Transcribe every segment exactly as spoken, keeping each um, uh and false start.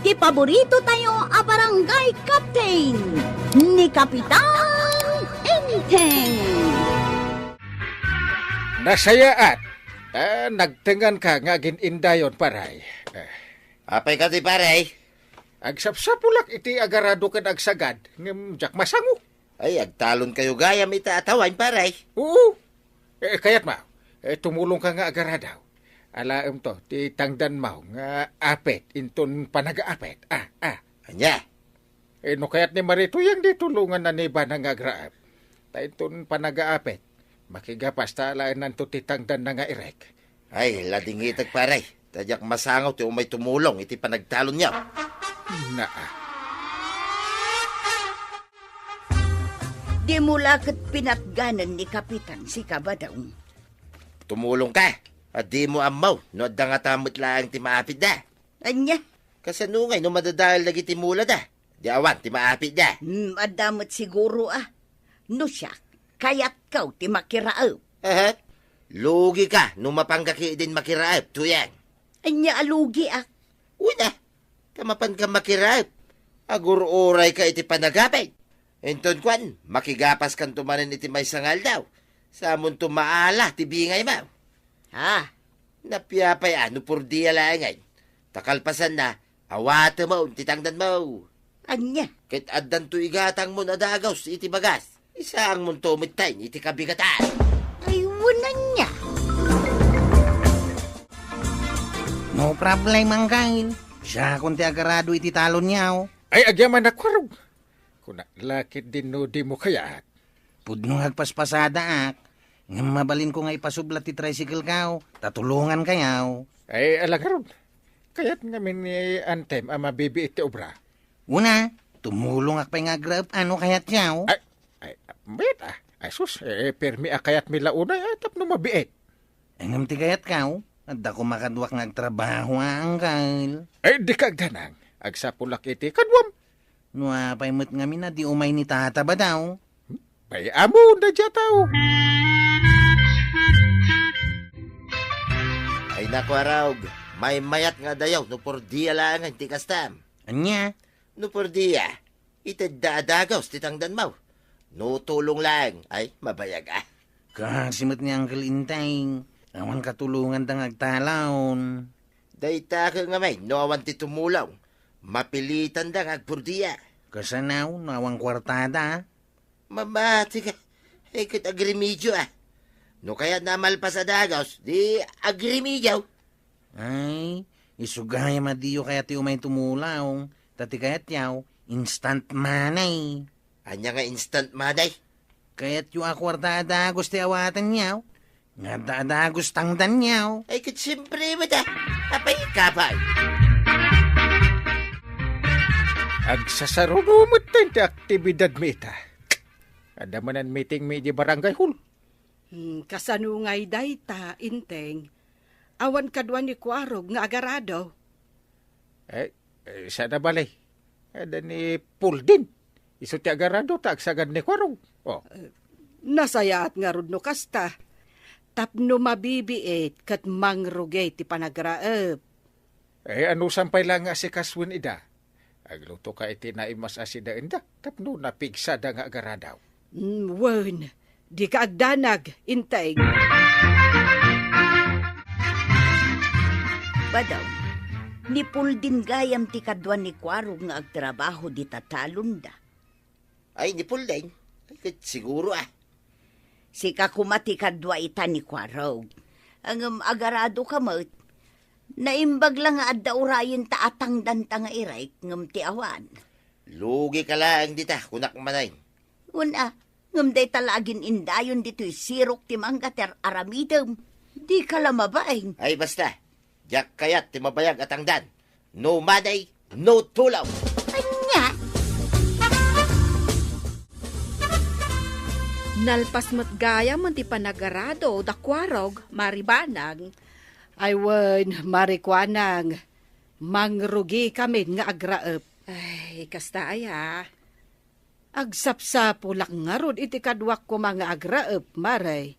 Ti paborito tayo a barangay captain, ni Kapitan Enteng. Nasayaat. Ah, nagtengan ka nga agin-indayon, paray. Eh. Apay kadi, paray? Agsapsapulak iti agarado ken agsagad, ngem diak masango. Ay, agtalon kayo gayam ita a tawaen, paray. Oo. Eh, kayat mo, eh, tumulong ka nga agaradaw. Alaem to, ti tangdan mo nga apet inton panagaapet. Ah, ah. Ania? Eh, no kayat ni Marito yang di tulungan na ni Bana nga agraep. Ta inton panagaapet, makigapas ta alaenanto ti tangdan na nga irek. Ay, ladingitek, paray. Ta diak masango ti umay tumulong iti panagtalonyo. Naa. Dimo la ket pinatganen ni Kapitan si Kabadaw. Tumulong ka. A dimo ammo no adda ngata met laeng ti maapitda. Ania? Kasano ngay no madadael dagiti mulada? Di awan ti maapitda. Hmm, adda met siguro a. No siak, kayatko ti makiraep. Aha. Lugi ka no mapanka ketdin makiraep, Tuyang. Ania a lugiak? Uy na, ta mapanka makiraep, agur-uray ka iti panagapit. Inton kuan, makigapas kanto manen iti maysa nga aldaw. Sa amonto maala ti bingay mo. Ha? Napiapay a no purdia laengen. Ta kalpasanna, awatem ti tangdan mo. Ania? Ket addanto igatangmon a dagus iti bagas. Isaangmonto metten iti kabigatan. Ay, wen ania? No problem, Angkel. Siakon ti agarado iti talonyo. Ay, agyaman a kuarog. Kunak la ketdin no dimo kayat. Pudno nga agpaspasadaak, ngem mabalinko nga ipasubla ti tricycle ko, ta tulongankayo. Ay, ala ngarud. Kayat ngamin ni Antem a mabibiit ti obra. Una, tumulongak pay nga agraep no kayatyo. Ay, ay, mayat a. Ay, sus, eh, permi a kayatmi la unay, ay, tapno mabiit. Ngem ti kayatko, adda koma kaduak nga agtrabaho a, Angkel. Ay, dika agdanag. Agsapulak iti kaduam. No apay met ngamin a di umay ni Tata Badaw? Bay-am da dia tao. Ay, naku, Arog. Maymayat nga adayo no purdia laengen ti kastam. Ania? No purdia, itedda a dagus ti tangdanmo. No tulong laeng, ay, mabayag a. Kasi met ni Angkel Inteng, awan katulonganda nga agtalon. Dayta ket ngamin, no awan ti tumulong, mapilitanda nga agpurdia. Kasano, no awan kuartada? Mamati ka, ay ket agremedio a. No kayatna a malpas a dagus, di agremedio. Ay, isu gayam a diyo kayat ti umay tumulong, ta ti kayatyo, instant money. Ania nga instant money? Kayatyo a kuarta a dagus ti awatenyo, nga adda a dagus tangdanyo. Ay, ket siempre met a. Apay ka pay? Agsasaruno metten ti aktibidadmi ita. Adda manen meetingmi idi barangay hall. Hmm, kasano ngay dayta, Inteng? Awan kadua ni Kuarog nga agarado? Eh, eh, sada bale. Adda ni Puldin. Isu ti agarado ta agsagad ni Kuarog. Oh. Nasayaat ngarud no kasta. Tapno mabibiit ket mangrugi ti panagraep. Eh, anusan pay la nga asikasuen ida? Agluto ka iti naimas a sidaenda tapno napigsada nga agaradaw. Mm, wen, dika agdanag, Inteng. Badaw, ni Puldin gayam ti kadua ni Kuarog nga agtrabaho dita talonda. Ay, ni Puldin? Ay, ket siguro a. Sika koma ti kadua ita ni Kuarog. Ngem agarado ka met. Naimbag la nga adda urayenta a tangdanta nga irek ngem ti awan. Lugi ka laeng dita, kunak manen. Wen a, ngem dayta la agin-indayon ditoy sirok ti mangga ti ar-aramidem. Dika la mabain. Ay, basta. Diak kayat ti mabayag a tangdan. No money, no tulong. Ania? Nalpas met gayam ti panagarado da Kuarog, Mari Banang. Ay wen, Mari Kuanang, mangrugikamin nga agraep. Ay, kasta aya. Agsapsapulak ngarud iti kaduak koma nga agraep, Mare.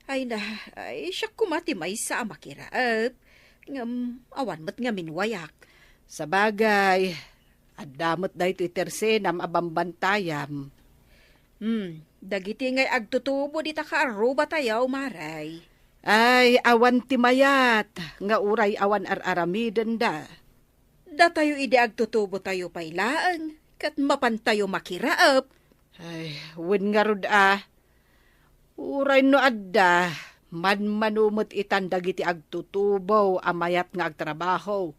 Ay na, ay, siak koma ti maysa a makiraep. Ngem, awan met ngamin wayak. Sabagay, adda met daytoy tersenam a bambantayam. Hmm, dagiti ngay agtutubo dita kaarrubatayo, Maray. Ay, awan ti mayat nga uray awan ar-aramidenda. Datayo idi agtutubotayo pay laeng, ket mapantayo makiraep. Ay, wen ngarud a. Uray no adda, manmano met itan dagiti agtutubo a mayat nga agtrabaho.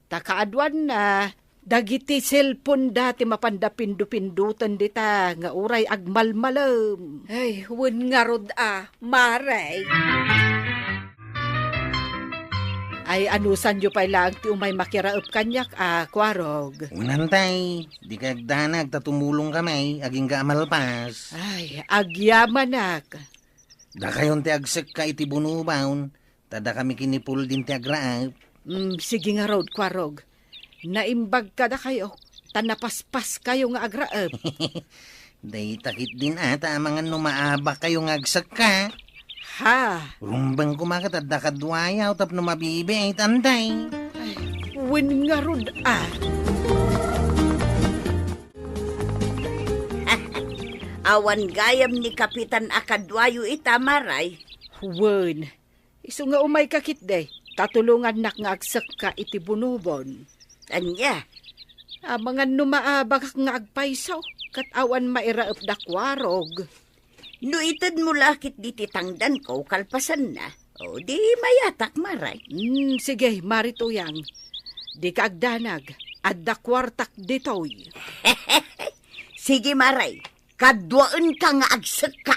Ta kaaduanna, dagiti cellphone-da ti mapanda pindupindoten dita nga uray agmalmalem. Ay, wen ngarud a, Maray. Ay, anusanyo pay laeng ti umay makiraep kaniak a, Kuarog? Unantay, dikay agdanag ta tumulong kami, agingga a malpas. Ay, agyamanak. Dakayon ti agsekka iti bunubaon, ta dakami ken ni Pulding ti agraep. Mm, sige ngarud, Kuarog. Naimbag kadakayo, ta napaspaskayo nga agraep. Dayta ketdin a, ta amangan no maabakayo nga agsekka. Ha? Rumbeng koma ket adda kaduayo tapno mabibiit, Antay. Ay, wen ngarud a. Awan gayam ni Kapitan a kaduayo ita, Maray. Wen, isu nga umayka ketdi, ta tulongannak nga agsekka iti bunubon. Ania? Amangan no maabakak nga agpayso, ket awan mairaepda Kuarog. No itedmo la ketdi ti tangdanko kalpasanna, o di mayatak, Maray. Hmm, sige, Mari Tuyang. Dika agdanag, adda kuartak ditoy. Sige, Maray. Kaduaenka nga agsekka.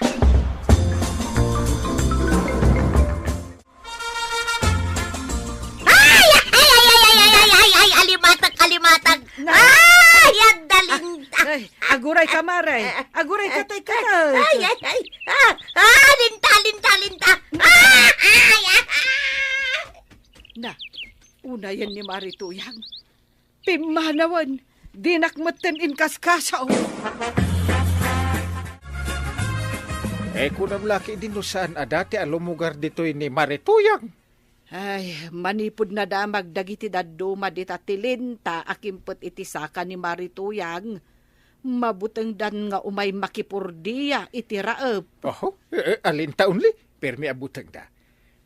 Ay, ay, ay, ay, ay, ay, ay, ay, ay, alimatag, alimatag. Na. Ay, adda Linta. Ay, aguray ka, Mare. Aguray ka, tay ka na. Ay, ay, ay. Ah, ah, Linta, Linta, Linta. Ah, ay, ah, ah. Na, unayen ni Mari Tuyang. Pimmanawen, dinak metten inkaskaso. Eh, kunam la ketdi no saan a dati a lumugar ditoy ni Mari Tuyang. Ay, manipud nadamag dagiti dadduma dita ti Linta a kimpet iti saka ni Mari Tuyang, mabutengdan nga umay makipurdia iti raep. Oho, eh, eh, a Linta only, permi a butengda.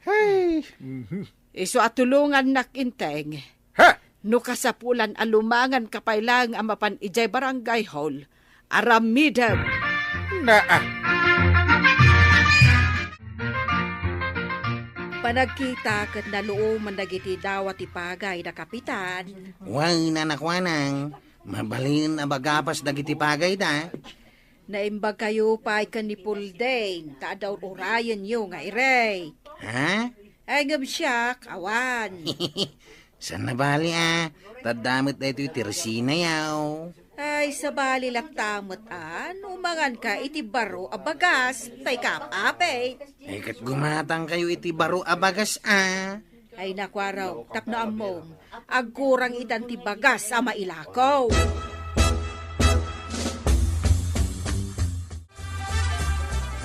Hey, mhm. Isu a tulongannak, Enteng. Ha? No kasapulan a lumanganka pay laeng a mapan idiay barangay hall, aramidem. Naa. Panagkita ket naluoman dagiti dawa ti pagay da Kapitan. Wen, Anak Wanang, mabalin a bagapas dagiti pagayda. Naimbagkayo pay ken ni Pulding, ta adda ur-urayenyo nga irey. Ha? Ay, ngem siak, awan. Saan nabali a, ta adda met daytoy ti resinayo. Ay, sabali latta met a, no manganka iti baro a bagas, tay kaap-apit. Ay, ket gumatangkayo iti baro a bagas a. Ay, nakuaraw, tapno ammom, agkurang itan ti bagas a mailakaw.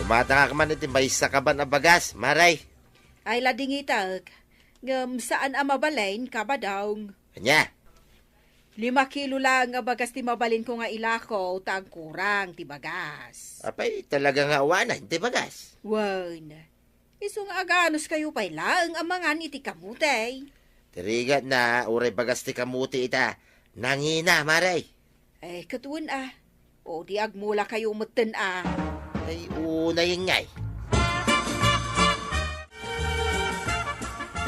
Gumatangak man iti maysa kaban a bagas, Maray. Ay, ladingitek. Ngem saan a mabalin, Kabadong. Ania? Lima kilo laeng a bagas ti mabalinko nga ilako ta agkurang ti bagas. Apay, talaga nga awanen ti bagas? Wen, isu nga aganuskayo pay laeng a mangan iti kamote. Ti rigatna, uray bagas ti kamote ita, nangina, Maray. Eh, ket wen a. O di agmulakayo metten a. Ay, unayen ngay.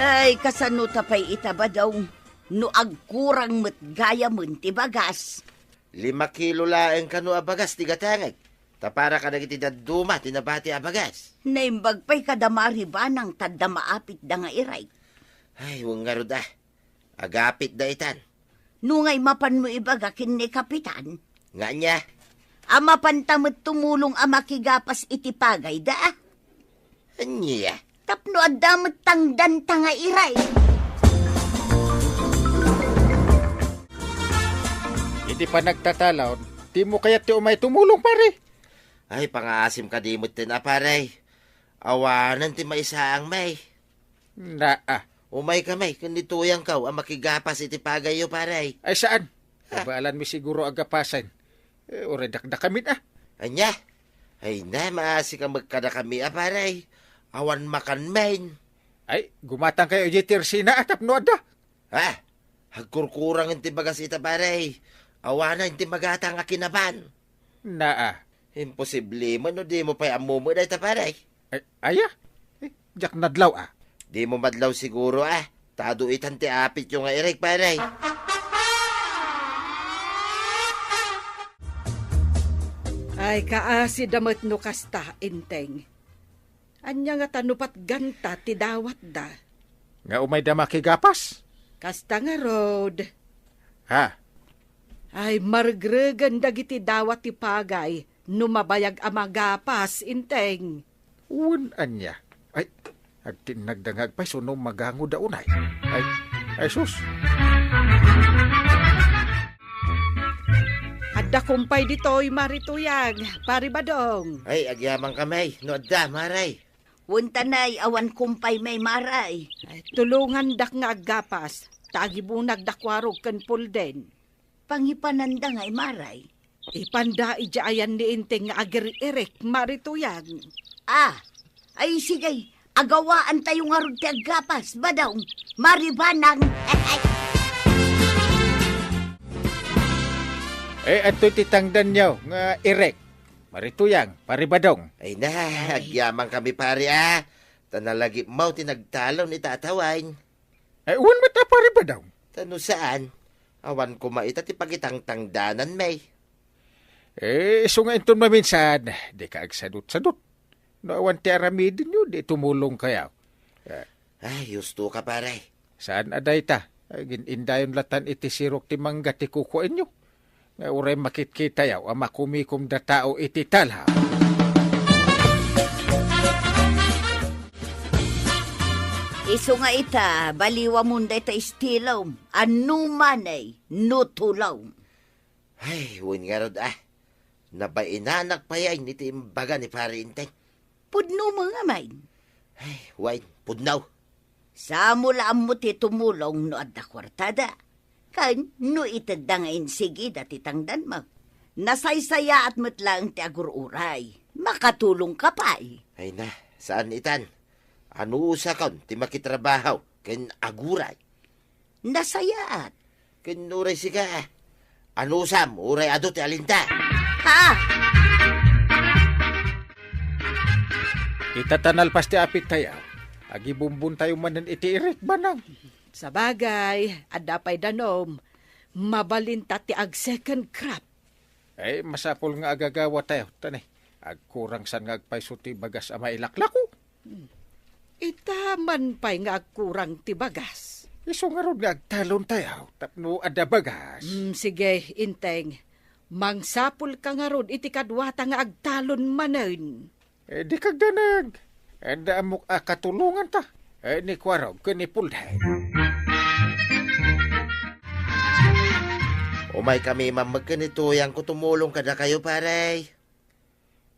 Ay, kasano ta pay ita, Badong, no agkurang met gayamen ti bagas? Lima kilo laeng kano a bagas ti gatangek, ta para kadagiti dadduma ti nabati a bagas. Naimbag pay kada Mari Banang ta adda maapitda nga irey. Ay, wen ngarud a. Agapitda itan. Nungay mapanmo ibaga ken ni Kapitan? Nga ania? A mapanta met tumulong a makigapas iti pagayda. Ania? Tapno adda met tangdanta nga irey. Iti panagtatalaon, dimo kayat ti umay tumulong, pare? Ay, pangaasim kadi metten a, pare. Awanen ti maisaang, may. Naa, Umaykami ken ni Tuyangko a makigapas iti pagayyo, pare. Ay, saan. Ah. Abaalanmi siguro a gapasen. Eh, uray dakdakamin, ah. Ania? Ay na, maasik a met kadakami a, pare. Awan makanmin. Ay, gumatangkayo idiay tersina a tapno adda. Ha? Agkurkurangen ti bagas ita, pare. Awanen ti magatang a kinaban. Naa. Imposible man no dimo pay ammo met dayta, pare. Ay, aya? Eh, diak nadlaw, ah. Dimo madlaw siguro, ah. Ta adu itan ti apityo nga irek, pare. Ay, kaasi da met no kasta, Enteng. Ania ngata no patganta ti dawatda? Nga umayda makigapas? Kasta ngarud. Ha? Ay, maregregen dagiti dawat ti pagay no mabayag a magapas, Enteng. Wen ania? Ay, agtinnagda nga agpayso no magangoda unay. Ay, ay sus. Adda kumpay ditoy, Mari Tuyang, Pari Badong. Ay, agyamankami no adda, Mare. Wen ta nay, awan kumpaymi, Mare. Ay, tulongandak nga aggapas, ta agibunagda Kuarog ken Pulden. Pangipananda ngay, Mare? Ipanda idiay ayan ni Enteng nga agir-irek, Mari Tuyang. Ah, ay sige, agawaantayo ngarud ti aggapas, Badong, Mari Banang. Eh, adtoy ti tangdanyo nga irek, Mari Tuyang, Pari Badong. Ay na, agyamankami, pare, ah. Ta nalagipmo ti nagtalon ita a tawen. Eh, wen met a, Pari Badong. Ta no saan, awan koma ita ti pakitangtangdananmi. Eh, isu nga inton maminsan, dika agsadutsadut. No awan ti aramidenyo, di tumulongkayo. Eh. Ay, husto ka, pare. Saan a dayta? Ay, gin-indayon latan iti sirok ti mangga ti kukuaenyo. Nga uray makitkitayo a makumikom da tao iti talha. Isu nga ita, baliwamon dayta estilom, a no manay, no tulom. Ay, wen ngarud, ah. Nabainanak pay iti imbaga ni Pare Enteng. Pudno met ngamin. Ay, wen, pudno. Saan mo la ammo ti tumulong no adda kuartada. Ken no itedda nga insigida ti tangdanmo. Nasaysayaat met laeng ti agur-uray. Makatulongka pay. Ay na, saan itan. Anusakon ti makitrabaho ken aguray. Nasayaat. Ken uray sika, anusam, uray adu ti alinta. Ha? Ita ta nalpas ti apittayo, agibumbontayo manen iti irek, Banang. Sabagay, adda pay danom, mabalinta ti ag-second crop. Eh, masapul nga agagawatayo, ta ni, agkurang san nga agpayso ti bagas a mailaklako. Hmm. Ita man pay nga agkurang ti bagas. Isu ngarud nga agtalontayo tapno adda bagas. Hmm, sige, Enteng. Mangsapulka ngarud iti kaduata nga agtalon manen. Eh, di kagdanag. Adda ammok a katulonganta. Eh, ni Kuarog ken ni Pulden. Umaykami man met ken ni Tuyangko tumulong kadakayo, pare.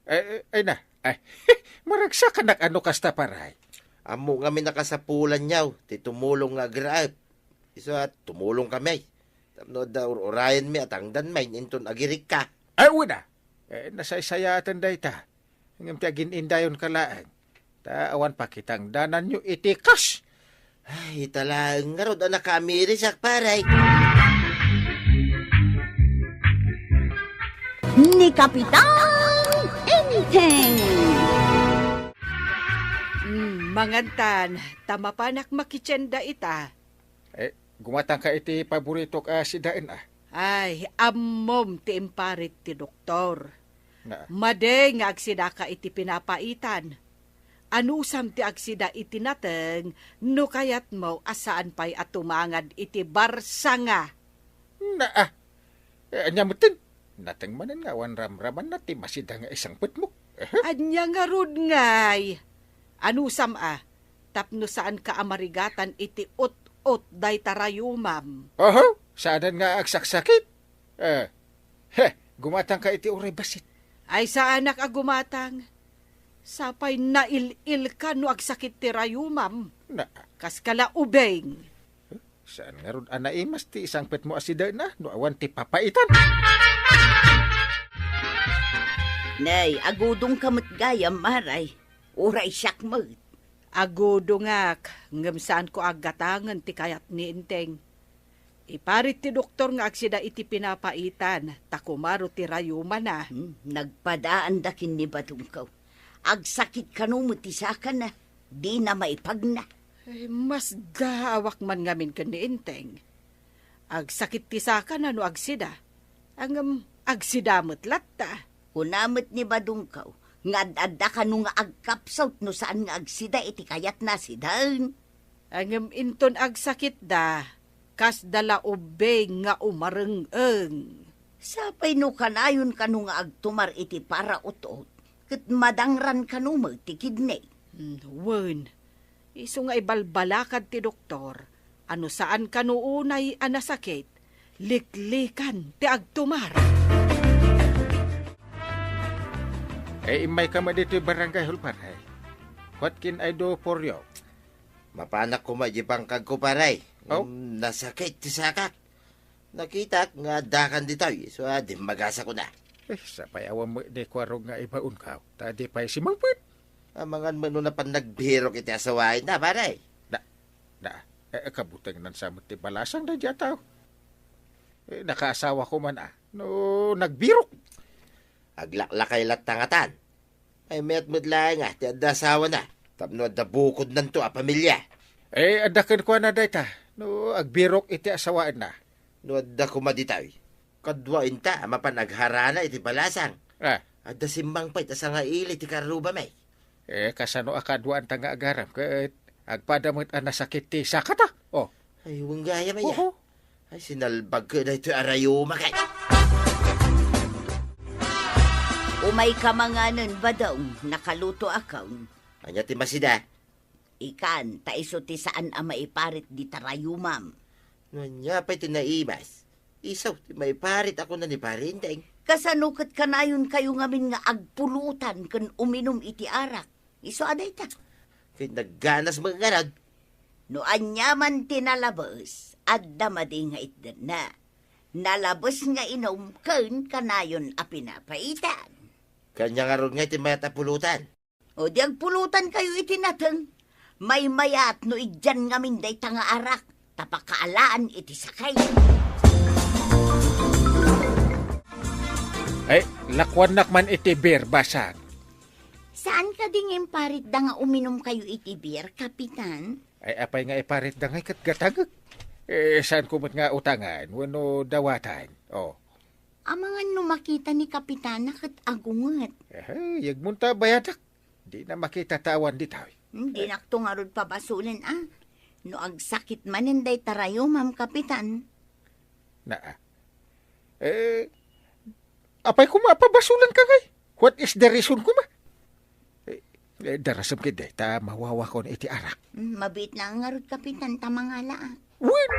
Eh, eh, ay na. Ay, maragsakanak a no kasta, pare. Ammo ngamin a kasapulanyo ti tumulong nga agraep. Isu a tumulongkami. Tapno adda ur-urayenmi a tangdanmi inton agirikka. Ay, wen a. Eh, nasaysayaaten dayta. Ngem ti agin-indayonka laeng. Ta awan pakitangdananyo iti kas. Ay, ita laeng ngarud a nakaamirisak, pare. Ni Kapitan Enteng. Hmm, mangantan, ta mapanak makitienda ita. Eh, gumatangka iti paboritok a sidaen, ah. Ay, ammom ti imparit ti doktor. Na. Madi nga agsidaka iti pinapaitan. Anusam ti agsida iti nateng no kayatmo a saan pay a tumangad iti barsanga. Na, ah. Eh, ania metten? Nateng manen nga awan ramramanna ti masida nga isangpetmo. Aha. Ania ngarud ngay? Anusam a, tapno saanka a marigatan iti ut-ot dayta rayumam. Oho, saanen nga agsaksakit. Eh, he, gumatangka iti uray bassit. Ay, saanak a gumatang. Sapay nail-ilka no agsakit ti rayumam. Na, Kas kala ubing. Saan ngarud a naimas ti isangpetmo a sidaenna no awan ti papaitan? Nay, agudongka met gayam, Maray. Uray siak met. Agudongak, ngem saanko a gatangen ti kayat ni Enteng. Iparit ti doktor nga agsida iti pinapaitan, ta kumaro ti rayumana. Hmm, nagpadaanda ken ni Badongkaw. Agsakit kano met ti sakana, dina maipagna. Eh, masdaawak man ngamin ken ni Enteng. Agsakit ti sakana no agsida. Ngem agsida met latta. Kuna met ni Badongkaw, nga ad-adda kano nga agkapsut no saan nga agsida iti kayatna a sidaen. Ngem inton agsakitda, kasda la ubbing nga umareng-eng. Sapay no kanayon kano nga agtumar iti paraut-ot, ket madangran kano met ti kidney. Hmm, wen, isu nga ibalbalakad ti doktor, a no saan kano unay a nasakit, liklikan ti agtumar. Eh, immayka met ditoy barangay hall, pare. What can I do for you? Mapanak koma iti bangkagko, pare. Oh? Ngem nasakit ti sakak. Nakitak nga addakan ditoy, isu a dimmagasakon. Eh, sapay awan met ni kuarog nga ibaonka, ta di pay simangpet. Amangan met no napan nagbirok iti asawaenna, pare. Da, da, eh, kabutengnan sa met ti balasang daydiay a tao. Eh, nakaasawa ko man, ah. No, nagbirok. Aglaklakay latta ngatan. Ay, met met laeng, ah, ti adda asawana. Tapno adda bukodnanto a pamilia. Eh, adda kenkuana dayta. No, agbirok iti asawaenna. No adda koma ditoy, kaduaenta a mapan agharana iti balasang. Ah. Adda simmangpet a sangaili ti karrubami. Eh, kasano a kaduaenta nga agaram ket agpada met a nasakit ti sakata? Oh. Ay, wen gayam aya. Oho. Ay, sinalbagko daytoy a rayuma kay. Umayka manganen, Badong, nakalutoakon. Ania ti masida? Ikan, ta isu ti saan a maiparit dita rayumam. No ania pay ti naimas, isu ti maiparit a kuna ni Pare Enteng. Kasano ket kanayonkayo ngamin nga agpulutan ken uminum iti arak? Isu a dayta. Ket nagganas met ngarud. No ania man ti nalabes, adda madi nga itdanna. Nalabes nga inum ken kanayon a pinapaitan. Ket ania ngarud ngay ti mayat a pulutan? O di agpulutankayo iti nateng. Maymayat no idian ngamin dayta nga arak, ta pakaalaan iti sakit. Ay, lakuannak man iti beer, basag. Saan kadi nga imparitda nga uminumkayo iti beer, Kapitan? Ay, apay nga iparitda ngay ket gatangek? Eh, saanko met nga utangan wenno dawatan? Oh. Amangan no makita ni Kapitana ket agunget. Eh, yegmonta bayadak. Dina makita ta awan ditoy. Hmm, dinakto ngarud pabasolen, a. No agsakit manen dayta rayumam, Kapitan. Naa. Eh, apay koma a pabasolenka ngay? What is the reason koma? Eh, eh, darasem ketdi ta mawawakon iti arak. Hmm, mabiit la ngarud, Kapitan, ta mangala, a. Wen!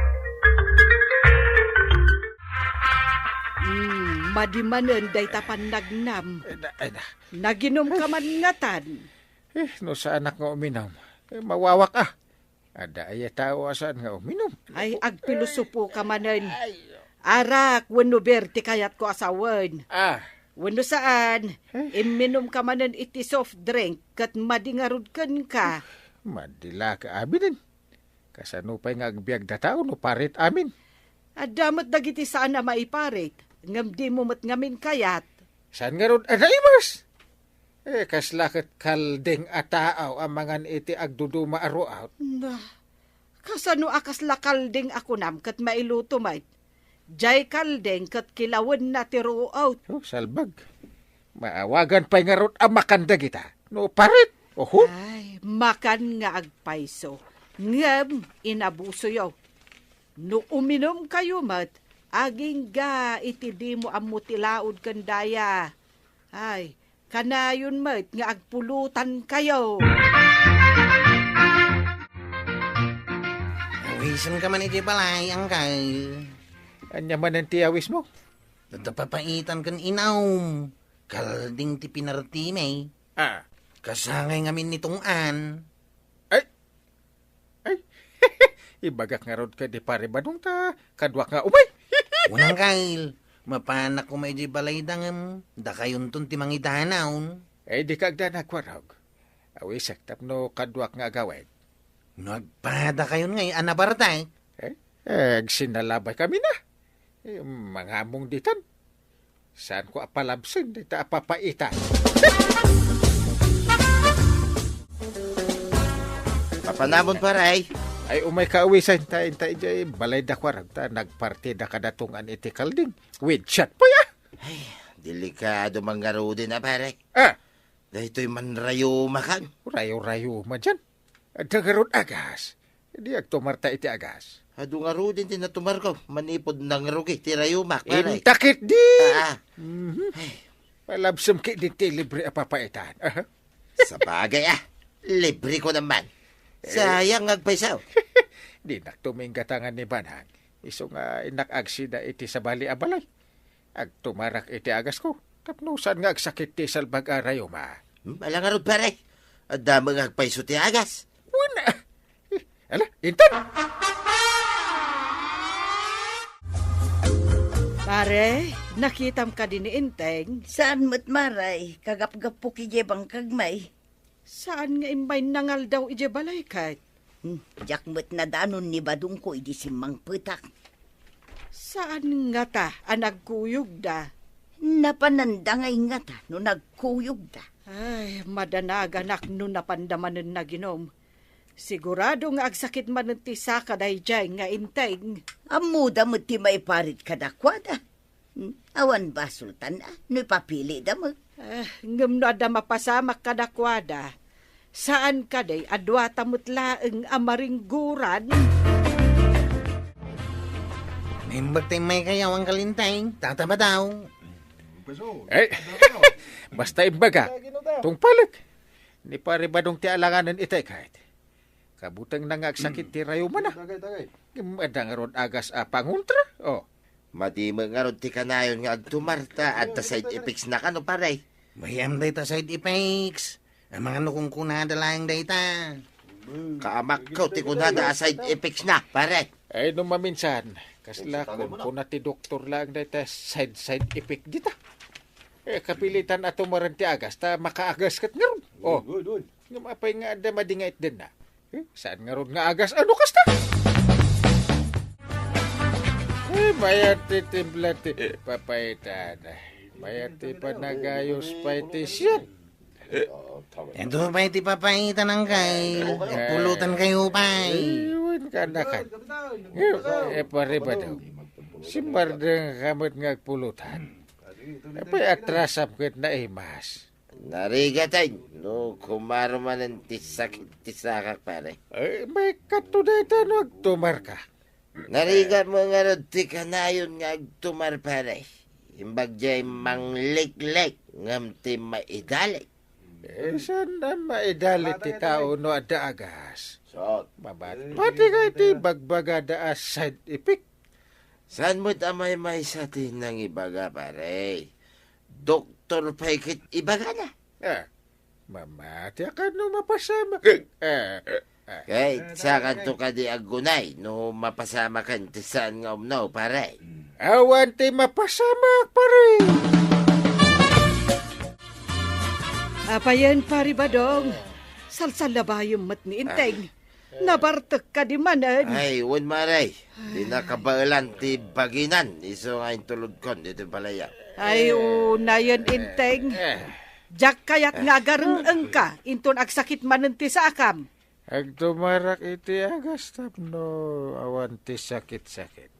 Hmm, madi manen dayta pannagnam. Ay na, ay na. Naginumka man ngatan. Eh, no saanak nga uminum, eh, mawawak, a. Adda aya tao a saan nga uminum? Ay, agpilosopoka manen. Ay. Arak wenno beer ti kayatko a sawen. Ah. Wenno saan, eh, imminumka manen iti soft drink ket madi ngarud kenka. Madi la ka aminen. Kasano pay nga agbiagda tao no parit amin? Adda met dagiti saan a maiparit, ngem dimo met ngamin kayat. Saan ngarud a naimas? Eh, kasla ket kalding a taaw a mangan iti agduduma a ruot. Na, kasano a kasla kalding a kunam ket mailuto met? Jay kalding ket kilawenna ti ruot. Oh, salbag. Maawagan pay ngarud a makan dagita. No parit, oho. Ay, makan nga agpayso. Ngem inabusoyo. No uminumkayo met, agingga iti dimo ammo ti laud ken daya. Ay, kanayon met nga agpulutankayo. Awisenka man iti balay, angkel. Ania manen ti awismo? Adda papaitan ken inum. Kalding ti pinartimi. Ah. Kasangay ngamin ni Tong-an. Ay, Ibagak ngarud kadi Pare Badong ta kaduak nga umay. Unang kail, mapanak koma idiay balayda ngem dakayonton ti mangidanaw. Ay, di ka agdanag, Warog. Awisek tapno kaduak nga agawid. No agpadakayon ngay a nabartek? Eh, eh, agsinalabay kami na. Eh, mangamong ditan. Saanko a palabsen dita a papaitan. Mapanamon, pare. Ay, umay ka, awisan ta, ta, idiay balayda, Warog, ta nagpartida kadatongan iti kalding. With shot pa ya. Ay, delikado man ngaruden a, pare. Ah. Daytoy man rayumakan. Rayo-rayuma dian. Adda ngarud agas. Di agtumarta iti agas. Adu ngaruden ti natumarko, manipud nangrugi ti rayumak, pare. Intakit di! Ah, ah. Mhm. Ay. Malabsem ki di ti libre a papaitan. Aha. Sabagay, ah. Libre ko naman. Eh. Sayang nga agpayso. Dinak tuminggatangan ni Banang. Isu nga innak agsida iti sabali a balay. Agtumarak iti agasko. Tapno saan nga agsakit ti salbag a rayuma. Hmm, ala ngarud, pare. Adda met nga agpayso ti agas. Wen, ah. Eh, ala, inton. Pare, nakitam kadi ni Enteng? Saan met, Mare. Kagapgapok idiay bangkag, may. Saan nga immay nangaldaw idiay balay ket? Hmm, diak met nadanon ni Badongko idi simmangpetak. Saan ngata a nagkuyogda? Napananda ngay ngata no nagkuyogda. Ay, madanaganak no napanda manen naginom. Sigurado nga agsakit manen ti saka daydiay nga Enteng. Ammoda met ti maiparit kadakuada. Hmm, awan basoltan a no ipapilida met. Ah, ngem no adda mapasamak kadakuada, saan kadi a duata met laeng a maringgoran? Naimbag ti immaykayo, Angkel Enteng, Tata Badong. Eh, basta imbaga, tungpalek. Ni Pare Badong ti alanganen iti ket. Kabutengna nga agsakit ti rayumana. Tagay, tagay. Ngem adda ngarud agas a pangontra? Oh. Madi met ngarud ti kanayon nga agtumarta, adda side effects na kano, pare? Mayam dayta side effects. Amangan no kunkunada laeng dayta. Kaamakko ti kunada a side effects na, pare. Ay, no maminsan, kasla kunkuna ti doktor laeng dayta side, side effect dita. Eh, kapilitan a tumaren ti agas, ta makaagas ket ngarud. Oh. Good, good, good. Ngem apay nga adda madi nga itdenna? Eh, saan ngarud nga agas? Ano kasta? Eh, mayat ti timpla ti papaitan. Mayat ti panagayos pay ti siat. Ito pay ti papaitan, Angkel. Eh, pulutan kayo pay. Eh, wen kanakan. Eh, eh, pare ba daw? Simmardeng ka met nga agpulutan. Apay atrasam ket naimas. Narigat, ay, no kumaro manen ti sakit ti sakak, pare. Ay, maikkato dayta no agtumar ka. Narigat met ngarud ti kanayon nga agtumar, pare. Imbag diay mangliklek ngem ti maidalik. Eh, saan a maidalik ti tao no adda agas? Mabatbati nga iti bagbagada a side effect. Saan met a maymaysa ti nangibaga, pare? Doktor pay ket ibagana. Ah, mamati a kano mapasamak. Eh, eh, eh. Ket sakanto kadi aggunay no mapasamaken ti saan nga umno, pare. Awan ti mapasamak, pare. Apayen, Pare Badong, salsallabayem met ni Enteng. Nabartek kadi manen? Ay, wen, mare. Di nakabaelan ti baginan, isu nga intulodkon ditoy balaya. Ay, unayen, Enteng. Eh. Diak kayat nga agareng-engka inton agsakit manen ti sakam. Agtumarak iti agas tapno awan ti sakit-sakit.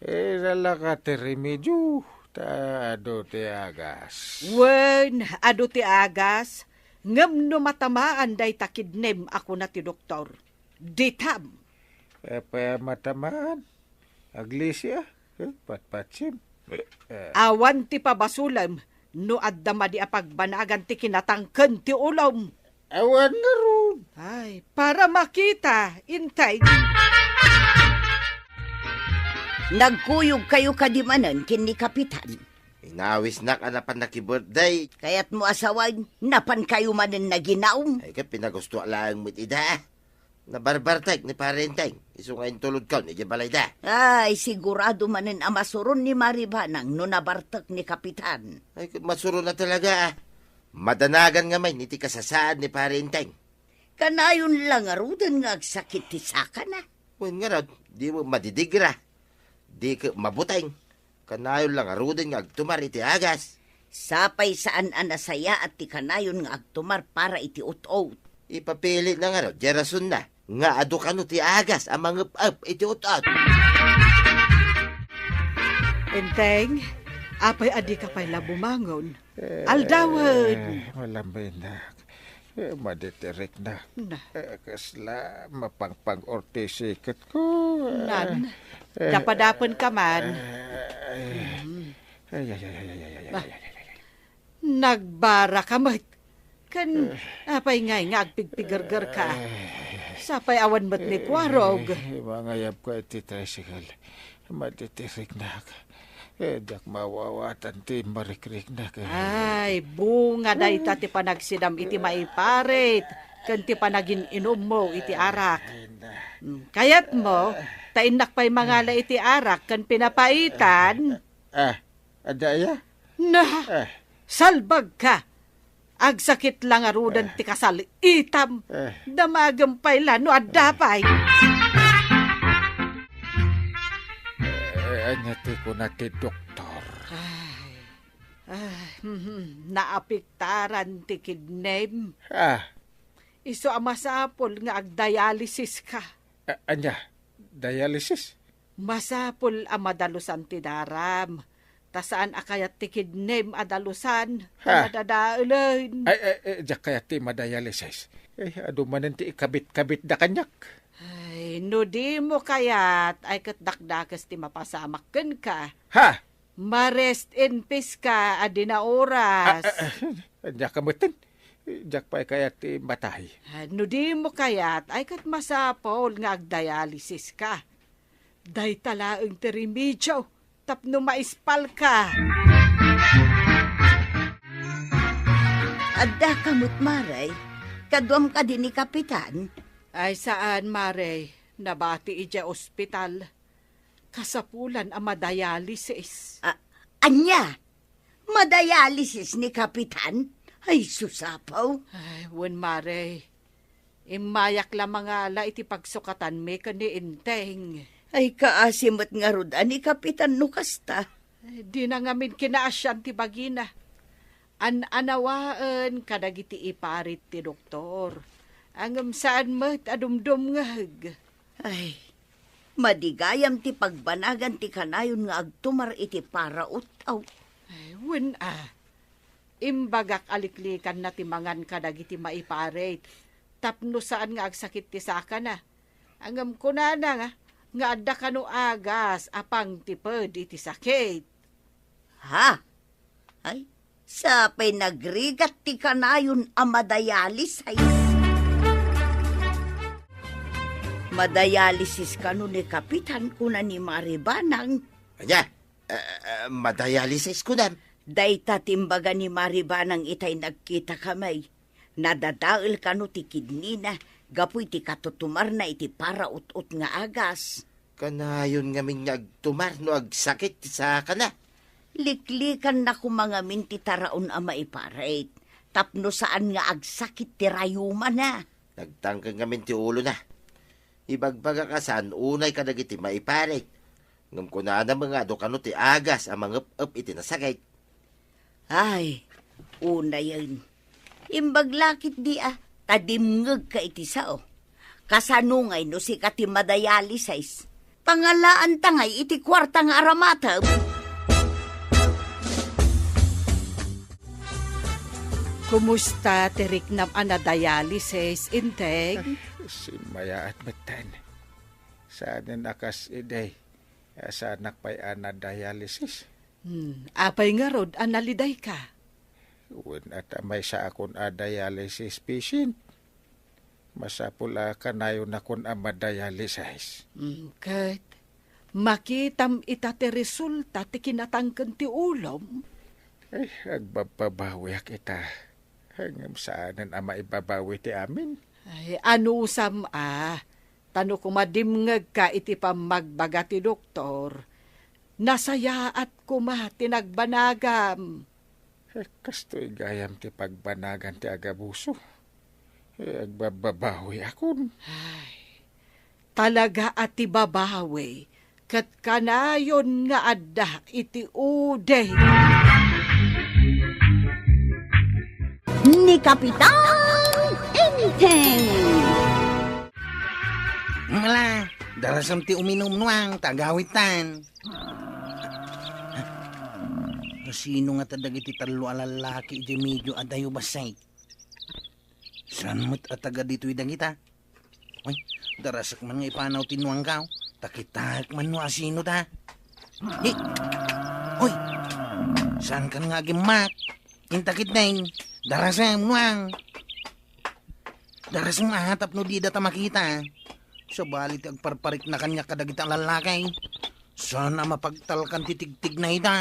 Eh, lalaka ti remedio, ta adu ti agas. Wen, adu ti agas, ngem no matamaan dayta kidnem a kuna ti doktor, ditam. Apay a matamaan? Aglisia? Eh, patpatsim? Eh. Awan ti pabasolem no adda madi a pagbanagan ti kinatangken ti ulom. Awan ngarud. Ay, para makita, Enteng. Nagkuyogkayo kadi manen ken ni Kapitan? Inawisnak a napan nakibirthday. Kayatmo a sawen, napankayo manen naginom? Ay, ket pinagustoak laeng met ida. Nabarbartek ni Pare Enteng, isu nga intulodkaon idiay balayda. Ay, sigurado manen a masuron ni Mari Banang no nabartek ni Kapitan. Ay, masuron a talaga, ah. Madanagan ngamin iti kasasaad ni Pare Enteng. Kanayon la ngaruden nga agsakit ti sakana. Wen ngarud, di met madidigra. Di ket mabuteng. Kanayon la ngaruden nga agtumar iti agas. Sapay saan a nasayaat ti kanayon nga agtumar para iti ut-ot. Ipapilitna ngarud, diay rasonna, nga adu kano ti agas a mangep-ep iti ut-ot. Enteng, apay a dika pay la bumangon? Eh, aldawen. Eh, malambinak. Eh, maditiriknak. Na. Eh, kasla mapangpang-ortisiketko. Nan, eh, dapadapen ka man. Eh, ay. Mm. Ay, ay, ay, ay, ay, ay, ay, Ba? Ay, ay, ay, ay, ay. Nagbara ka met. Ken, eh, apay ngay nga agpigpigerger ka? Eh. Sapay awan met ni, eh, kuarog. Eh, mangayabko iti tricycle. Maditiriknak. Eh, diak maawatan ti marikriknak, eh. Ay, bunga dayta ti panagsidam iti maiparit ken ti panagin-inummo iti arak. Ay, na. Mm, kayatmo, ta innak pay mangala iti arak ken pinapaitan? Ah, adda aya? Na, ah, salbag ka. Agsakit la ngaruden ti kasal-itam. Eh. Damagem pay la no adda pay. Eh, ania ti kuna ti doktor? Ay, ay, mhm, naapektaran ti kidney. Ah. Isu a masapul nga agdialysis ka. A-, ania? Dialysis? Masapul a madalusan ti daram, ta saan a kayat ti kidney a dalusan, ha, ta nadadaelen. Ay, ay, ay, diak kayat ti madialysis. Eh, adu manen ti ikabit-kabitda kaniak. Ay, no dimo kayat, ay ket dakdakes ti mapasamak kenka. Ha? Ma-rest in peace ka, a dina oras. Ah, ah, ah, diak kametten. Diak pay kayat ti matay. Ah, no dimo kayat, ay ket masapul nga agdialysis ka. Dayta laeng ti remedio tapno maispal ka. Adda ka met, Mare? Kaduam kadi ni Kapitan? Ay, saan, Mare. Nabati idiay ospital. Kasapulan a madialysis. A-, ania? Madialysis ni Kapitan? Ay, sus, apo. Ay, wen, Mare. Immayak la mangala iti pagsukatanmi ken ni Enteng. Ay, kaasi met ngarud a ni Kapitan no kasta. Ay, dina ngamin kinaasian ti bagina. An-anawaen kadagiti iparit ti doktor. Ngem saan met a dumdumngeg. Ay, madi gayam ti pagbanagan ti kanayon nga agtumar iti paraut-ot. Ay, wen a. Imbagak a liklikanna ti mangan kadagiti maiparit tapno saan nga agsakit ti sakana. Ngem kunana nga, nga adda kano agas a pangtiped iti sakit. Ha? Ay, sapay nagrigat ti kanayon a madialysis. Madialysis kano ni Kapitan, kuna ni Mari Banang. Ania? Eh, eh, madialysis kunam? Dayta ti imbaga ni Mari Banang itay nagkita kami. Nadadael kano ti kidnina gapu iti katutumarna iti paraut-ot nga agas. Kanayon ngamin nga agtumar no agsakit ti sakana. Liklikanna koma ngamin ti taraon a maiparit tapno saan nga agsakit ti rayumana. Nagtangkeng ngamin ti ulona. Ibagbagak a saan unay kadagiti maiparit. Ngem kunana met nga adu kano ti agas a mangep-ep iti nasakit. Ay, unayen. Imbag la ketdi a, ta dimngegka iti sao. Kasano ngay no sika ti madialysis? Pangalaanta ngay iti kuarta nga aramatem? Kumusta ti riknam a nadialysis, Enteng? Simmayaat metten. Saanen a kas idi, a saanak pay a nadialysis. Hmm, apay ngarud a nalidayka? Wen a ta maysaakon a dialysis patient. Masapul a kanayonakon a madialysis. Hmm, ket makitam ita ti resulta ti kinatangken ti ulom. Ay, agbababawiak ita. Ngem saanen a maibabawi ti amin. Ay, anusam a, ta no koma dimngegka iti pammagbaga ti doktor, nasayaat koma ti nagbanagam. Eh, kastoy gayam ti pagbanagan ti agabuso. Eh, agbababawi akon. Ay, talaga a ti babawi, ket kanayon nga adda iti udi. Ni Kapitan Enteng. Mala, darasam ti uminum nuang, tagawitan. Sino nga ta dagiti tallo a lallaki iti medio adayo bassit? Saan met a taga ditoy dagita? Uy, darasek man nga ipanaw ti nuangkaw, ta kitaek man no asino da. Di, uy, saan kan nga agimmak? Inta ketdin, darasem, nuang. Darasem a tapno dida ta makita. Sabali ti agparpariknakan nga kadagita a lallaki. Saan a mapagtalkan ti tigtigna ita.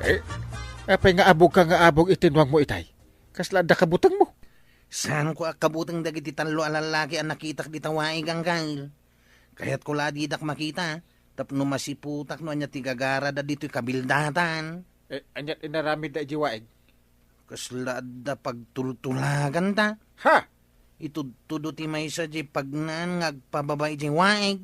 Eh, apay nga abogka nga abog iti nuangmo itay? Kasla adda kabutengmo? Saanko a kabuteng dagiti tallo a lallaki a nakitak dita waig, Angkel. Kayatko la a didak makita, tapno masiputak no ania ti gagarada ditoy kabildatan. Eh, aniat inaramidda idiay waig? Kasla adda pagtultulaganta. Ha? Itudtudo ti maysa diay pagnaan nga agpababa idiay waig.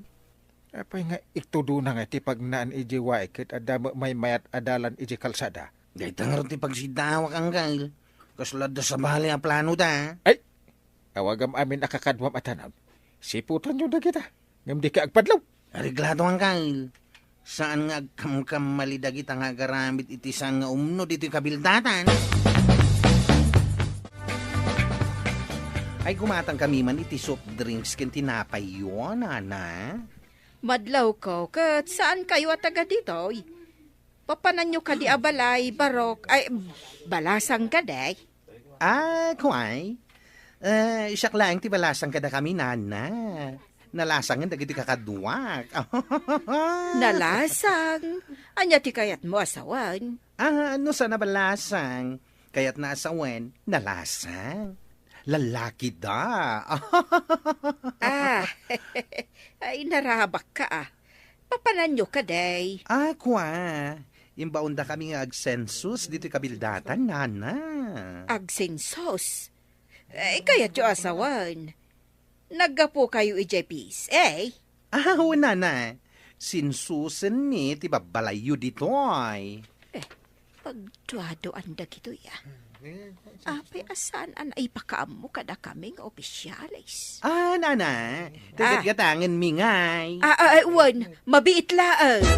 Apay nga itudona nga ti pagnaan idiay waig ket adda met maymayat a dalan idiay kalsada? Dayta ngarud ti pagsiddawak, Angkel. Kasla adda sabali a planoda. Ay! Awagam amin a kakaduam a tanod. Siputanyo dagita. Ngem dika agpadlaw. Areglado, Angkel. Saan nga agkamkamali dagita nga agaramid iti saan nga umno ditoy kabildatan. Ay, gumatang kami man iti soft drinks ken tinapayyo, nana. Madlawko, ket saankayo a taga ditoy? Papananyo kadi a balay, barok, ay, balasang kadi? Ah, kuay. Eh, siak laeng ti balasang kadakami, nana. Nalasangen dagiti kakaduak. Nalasang? Ania ti kayatmo a sawen? Ah, no saan a balasang, kayatna a sawen, nalasang. Lallaki da. Ah, ay, narabak ka, ah. Papananyo kadi? Ah, kua. Imbaondakami nga agsensus ditoy kabildatan, nana. Agsensus? Eh, kayatyo a sawen. Naggapukayo idiay P S A? Ah, wen, nana. Sensusenmi ti babbalayyo ditoy. Eh, pagduaduan dagitoy, ah. Apay a saan a naipakaammo kadakami nga opisyales? Ah, nana, ti gatgatangenmi ngay. Ah, ah, ah, wen, mabiit laeng.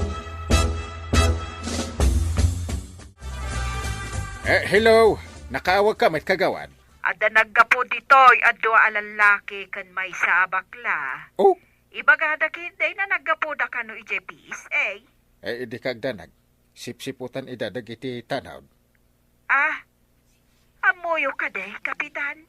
Eh, hello. Nakaawagka met, kagawad? Adda naggapu ditoy a dua a lallaki ken maysa a bakla. Oh? Ibagada ketdi no naggapuda kano idiay P S A. Eh, idi kagdanag, sipsiputan ida dagiti tanod. Ah, ammoyo kadi, Kapitan?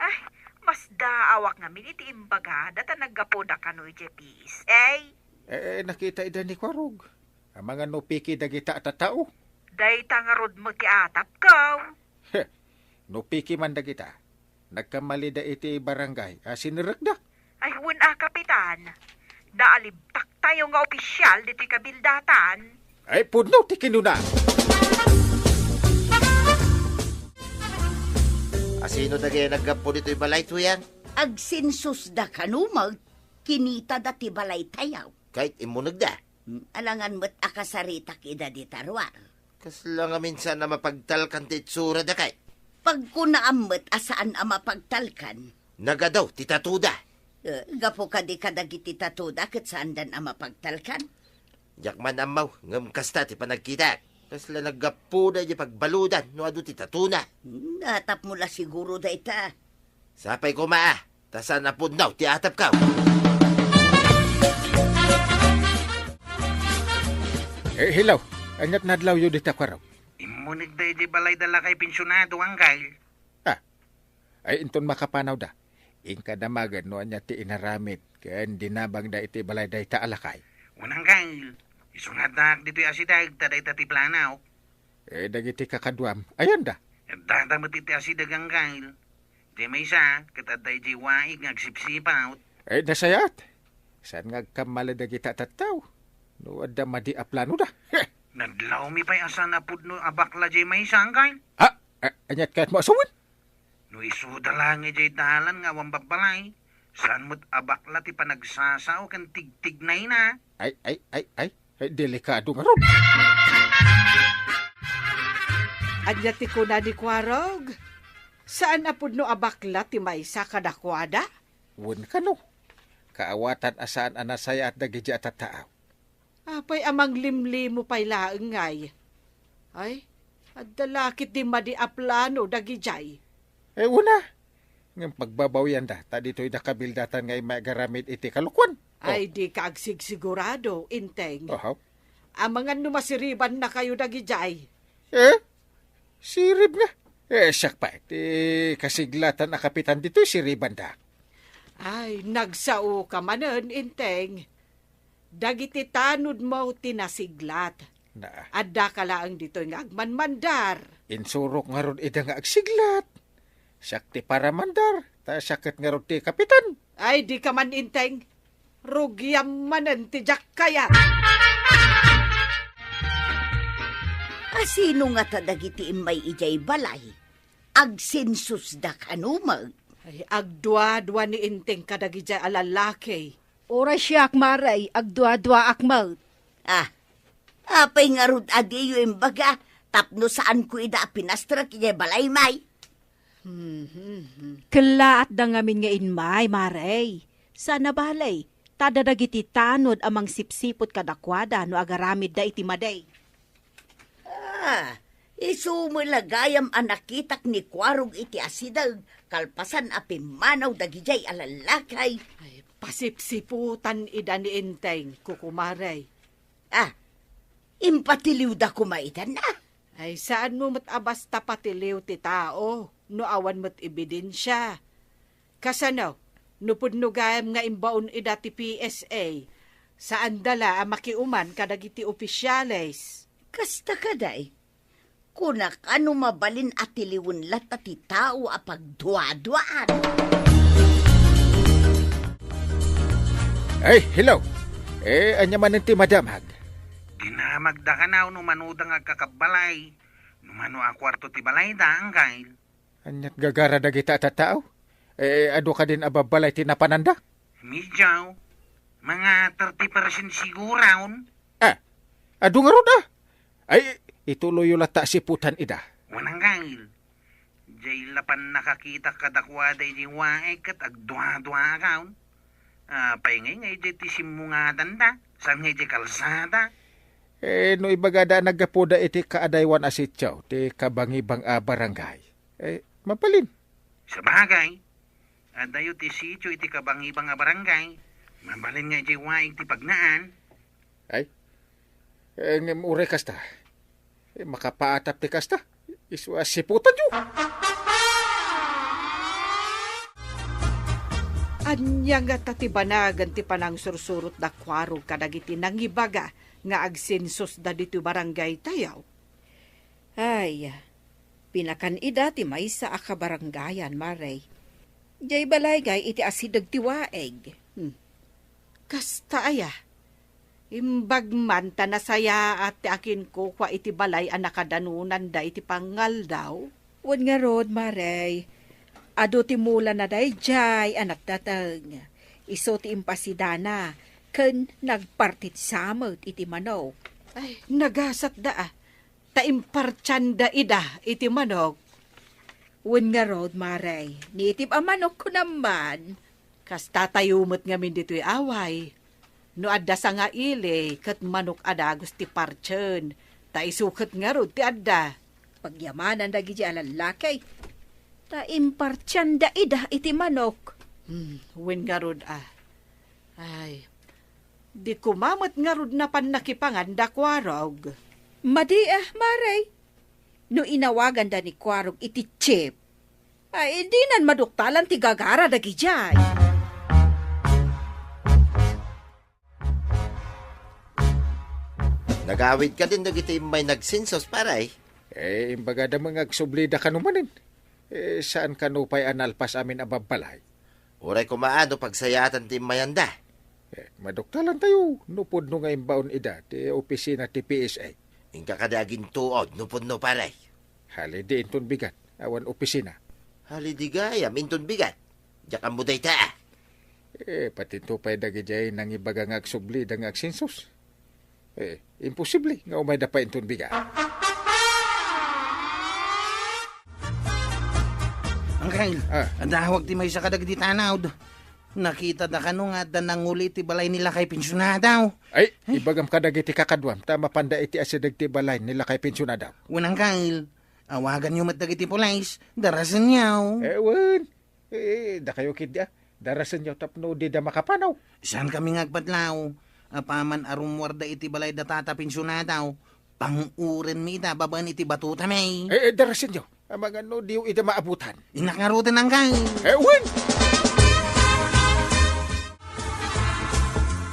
Ay, masdaawak ngamin iti imbagada ta naggapuda kano idiay P S A. Eh, eh, nakita ida ni Kwarog. Amangan no piki dagita a tattao. Dayta ngarud met ti atapko. Heh, no piki man dagita, nagkammalida iti barangay a sinerekda. Ay, wen a, Kapitan. Naalibtaktayo nga opisyal ditoy kabildatan. Ay, pudno ti kinuna. Asino dagiti naggapu ditoy balay, Tuyang? Agsensusda kano met, kinitada ti balaytayo. Ket immunegda? Hmm, alangan met a kasaritak ida dita ruar. Kasla ngamin saan a mapagtalkan ti itsurada kay? Pagkunaam met a saan a mapagtalkan. Nagadu ti tatoda. Eh, gapu kadi kadagiti tatoda ket saandan a mapagtalkan? Diak man ammo, ngem kasta ti panagkitak. Kasla naggapuda iti pagbaludan no adu ti tatona. Hmm, atapmo la siguro dayta. Sapay koma, ah. Ta saan a pudno ti atapko. Eh, hello. Aniat nadlawyo dita, Kwarog? Immunegda idiay balay da lakay pensionado, Angkel. Ah. Ay, inton makapanawda, inka damagen no ania ti inaramid ken dinabangda iti balay dayta a lakay. Wen, Angkel. Isu nga addaak ditoy asideg ta dayta ti planok. Eh, dagiti kakaduam, ayanda? Addada met iti asideg, Anggail. Diay maysa, ket adda idiay waig nga agsipsipawt. Eh, nasayaat. Saan nga agkammalay dagita a tattao? No adda madi a planoda. Nadlawmi pay a saan a pudno a bakla diay maysa, Anggail. Ah, a-, aniat kayatmo a sawen? No isuda laeng idiay dalan nga awan babbalay, saan met a bakla ti panagsasao ken tigtignayna. Ay, ay, ay, ay. Ay, delikado ngarud. Ania ti kuna ni Kuarog? Saan a pudno a bakla ti maysa kadakuada? Wen kano, kaawatan a saan a nasayaat dagidiay a tattao. Apay a manglimlimo pay laeng ngay? Ay, adda la ketdi madi a plano dagidiay. Eh, una, ngem pagbabawiyanda, ta ditoy da kabildatan nga immay agaramid iti kalokuan. Oh. Ay, dika agsigsigurado, Enteng. Aha. Amangan no masiribannakayo dagidiay. Eh? Sirib nga? Eh, siak pay, ti kasiglatan a kapitan ditoy siribanda. Ay, nagsaoka manen, Enteng. Dagiti tanodmo ti nasiglat. Na. Addaka laeng ditoy nga agmanmandar. Insurok ngarud ida nga agsiglat. Siak ti paramandar, ta siak ket ngarud ti kapitan. Ay, dika man, Enteng. Rugiam manen ti diak kayat. A sino ngata dagiti immay idiay balay? Agsensusda kano met? Ay, agduadua ni Enteng kadagidiay a lallaki. Uray siak, Mare, agduaduaak met. Ah, apay ngarud a diyo imbaga tapno saanko ida a pinastrek idiay balay, may? Mhm. Kellaatda ngamin nga immay, Mare. Saan a bale, ta adda dagiti tanod a mangsipsiput kadakuada no agaramidda iti madi. Ah, isu met la gayam a nakitak ni Kuarog iti asideg kalpasan a pimmanaw dagidiay a lallaki. Ay, pasipsiputan ida ni Enteng, kukumare. Ah, impatiliwda koma itan, ah? Ay, saanmo met a basta patiliw ti tao no awan met ebidensia. Kasano, no pudno gayam nga imbaon ida ti P S A, saanda la a makiuman kadagiti ofisiales? Kasta kadi, kunaka no mabalin a tiliwen latta ti tao a pagduaduaan. Ay, hello. Eh, ania manen ti madamag? Dinamagda kano no manoda nga agkakabbalay. No mano a kuarto ti balayda, Anggail. Aniat gagara dagita a tattao? Eh, adu kadin a babbalay ti napananda? Medyo. Mga thirty percent siguron. Ah, adu ngarud, ah. Ay, ituloyyo latta a siputan ida. Wen, Anggail. Diay la pannakakitak kadakuada idiay waig ket agduaduaak. Apay ngay nga idiay ti simmungadanda? Saan nga idiay kalsada? Eh, no ibagada a naggapuda iti kaadaywan a sitio, ti Kabangibang a barangay. Eh, mabalin. Sabagay, adayo ti sitio iti Kabangibang a barangay. Mabalin nga idiay waig ti pagnaan. Ay, eh, ngem uray kasta, eh, makapaatap ti kasta. Isu a siputanyo. Ania ngata ti banagan ti panangsursurot da Kuarog kadagiti nangibaga nga agsensusda ditoy barangay tayo? Ay, pinakan ida ti maysa a kabarangayan, Mare. Diay balay ngay iti asideg ti waig. Hmm. Kasta aya? Imbag man ta nasayaat ti akinkukua iti balay a nakadanonanda iti pangaldaw? Wen ngarud, Mare, adu ti mulana daydiay a nagdateng. Isu ti impasidana ken nagpartitsa met iti manok. Ay, nagasatda, ah. Ta impartianda ida iti manok. Wen ngarud, Mare, nitib a manok, kunam man. Kasta tayo met ngamin ditoy away. No adda sangaili, ket manok a dagus ti partien, ta isu ket ngarud ti adda. Pagyamanan dagiti a lallaki, ta impartianda ida iti manok. Hmm, wen ngarud, ah. Ay, di koma met ngarud napan nakipangan da Kuarog. Madi, ah, Mare. No inawaganda ni Kuarog iti chief, ay, dinan maduktalan ti gagara dagidiay. Nagawid kadin dagiti immay nagsensus, pare? Eh, imbagada met nga agsublida kano manen. Eh, saan kano pay a nalpas amin a babbalay? Uray koma no pagsayaatan ti immayanda. Eh, maduktalantayo no pudno nga imbaon ida ti opisina ti P S A. Inka kadi agintuod no pudno, pare. Halidi inton bigat, awan opisina. Halidi gayam inton bigat. Diak ammo dayta, a. Eh, patinto pay dagidiay nangibaga nga agsublida nga agsensus. Eh, imposible nga umayda pay inton bigat. Angkel, ah, adawag ti maysa kadagiti tanawd. Nakitada kano nga adda nanguli iti balay ni lakay pensionado? Ay, eh? Ibagam kadagiti kakaduam, ta mapanda iti asideg ti balay ni lakay pensionado. Wen, angkel, awaganyo met dagiti pulis, darasenyo. Eh, wen. Eh, dakayo ketdi, a. Darasenyo tapno dida makapanaw. Saan kami nga agpadlaw. Apaman a rummuarda iti balay da tata pensionado, pangurenmi ida babaen iti batutami. Eh, eh, darasenyo. Amangan no diyo ida maabutan. Innak ngaruden, angkel. Eh, wen!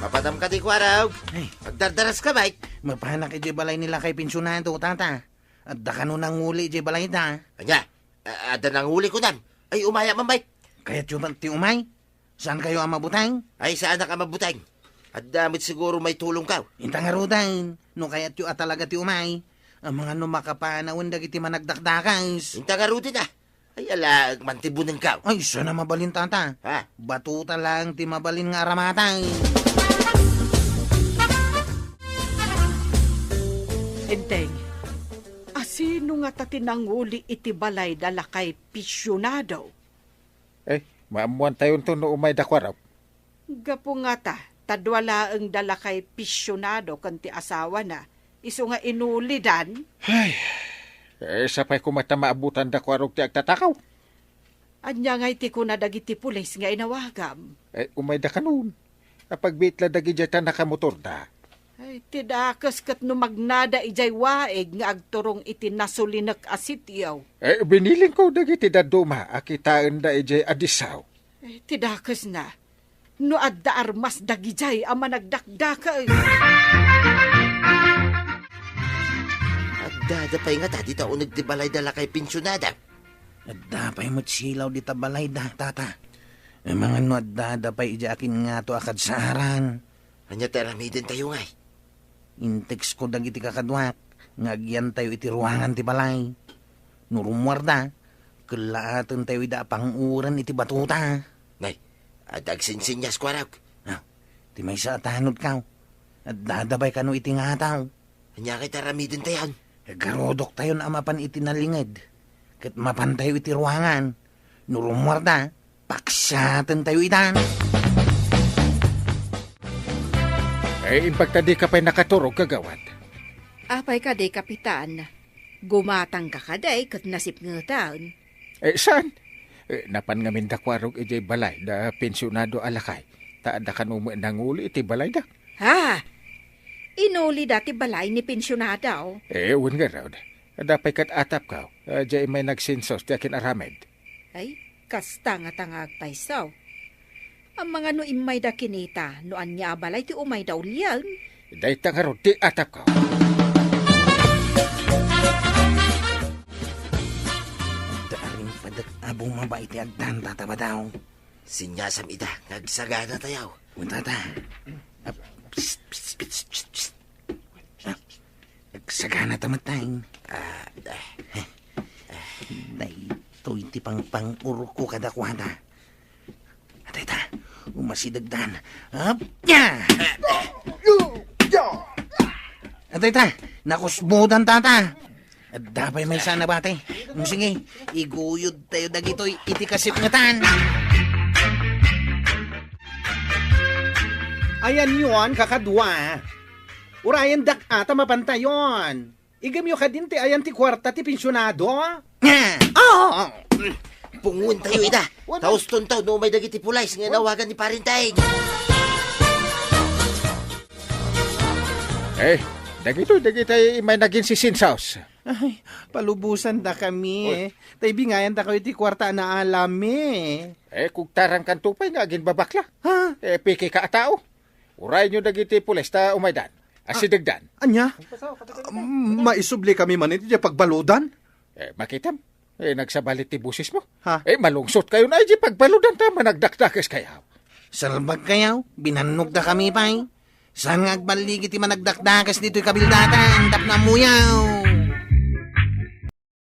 Mapadam kadi, Kuarog. Ay. Agdardaras ka, bay. Mapanak iti balay ni lakay pensionado, tata. Adda kano nanguli iti balay da. Ania? A-, adda nanguli kunam. Ay, umaya man, bay. Kayatyo met ti umay? Saankayo a mabuteng? Ay, saanak a mabuteng. Adda met siguro maitulongko. Inta ngaruden, no kayatyo a talaga ti umay. Amangan no makapanawen dagiti managdakdakes. Inta ngaruden, a. Ay, ala, mantibunengko. Ay, saan a mabalin, tata. Ha? Batuta lang ti mabalin nga aramatan. Enteng, asino ngata ti nanguli iti balay da lakay pensionado? Eh, maammuantayonto no umay da Kuarog. Gapu ngata, ta dua laeng da lakay pensionado ken ti asawana, isu nga inulidan. Ay, eh, sapay koma ta maabutan da Kuarog ti agtatakaw. Ania ngay ti kuna dagiti pulis nga inawagam? Eh, umay da kanon. Apagbiit la dagidiay ta nakamotorda. Ay, ti dakes ket no magnada idiay waig nga agturong iti nasulinek a sitio. Eh, binilingko dagiti dadduma a kitaenda idiay Adisaw. Eh, ti dakesna, no adda armas dagidiay a managdakdakes. Addada pay ngata dita uneg ti balay da lakay pensionado. Adda pay met silaw dita balay da, tata. Amangan no addada pay idiay akin ngato a kadsaaran. Ania ti aramidentayo ngay? Intexko dagiti kakaduak nga agyantayo iti ruangan ti balay. No rummuarda, kellaatentayo ida a panguren iti batuta. Nay, adda agsinsinnias, Kuarog. Ah, ti maysa a tanodko. Addada pay kano iti ngataw. Ania ngay ti aramidentayon? Aggarudoktayon a mapan iti nalinged, ket mapantayo iti ruangan. No rummuarda, paksiatentayo itan. Eh, imbag ta dika pay nakaturog, kagawad. Apay kadi, Kapitan? Gumatangka kadi ket nasipngetan? Eh, saan? Eh, napan ngamin da Kuarog idiay balay da pensionado a lakay. Ta adda kano met nanguli iti balayda. Ha? Inulida ti balay ni pensionado? Eh, wen ngarud. Adda pay ket atapko. Diay immay nagsensus ti akin-aramid. Ay, kasta ngata nga agpayso. Amangan no immayda kinita no ania a balay ti umayda ulien. Dayta ngarud ti atapko. Adda arimpadek a bumaba iti agdan, Tata Badaw. Sinniasam ida nga agsaganatayo. Wen, Tata. Ah, psst, psst, psst, psst, psst. Ah, agsaganata met, Tay. Ah, ah. Daytoy ti pangpang-urko kadakuada. Atay ta, umasidegdan. Hop! Ya! Atay ta, nakusbodan, Tata. Adda pay maysa a nabati. Mm, sige, iguyodtayo dagitoy iti kasipngetan. Ayanyon, kakadua. Urayendak a ta mapantayon. Igamyo kadin ti ayan ti kuarta ti pensionado? Ah! Ah! Pungontayo ida. Wala. Ta ustontayo no umay dagiti pulis nga inawagan ni Parinteng. Eh, dagitoy, dagitoy immay nagin sisinsaos. Ay, palubosandakami. Oy. Ta ibingayandakayo ti kuarta a naalami. Eh, kugtarankanto pay nga aginbabakla. Ha? Eh, piki ka a tao. Urayyo dagiti pulis ta umaydan. Asidegdan. Ania? Maisubli kami man iti pagbaludan? Eh, makitam. Eh, nagsabalit ti boses mo. Ha? Eh, malungsot kayo na iti pagbaludan ta managdakdakes kayo. Salbag kayo, binannogda kami pay. Saan nga agballigi ti managdakdakes ditoy kabildatan, tapno ammoyo?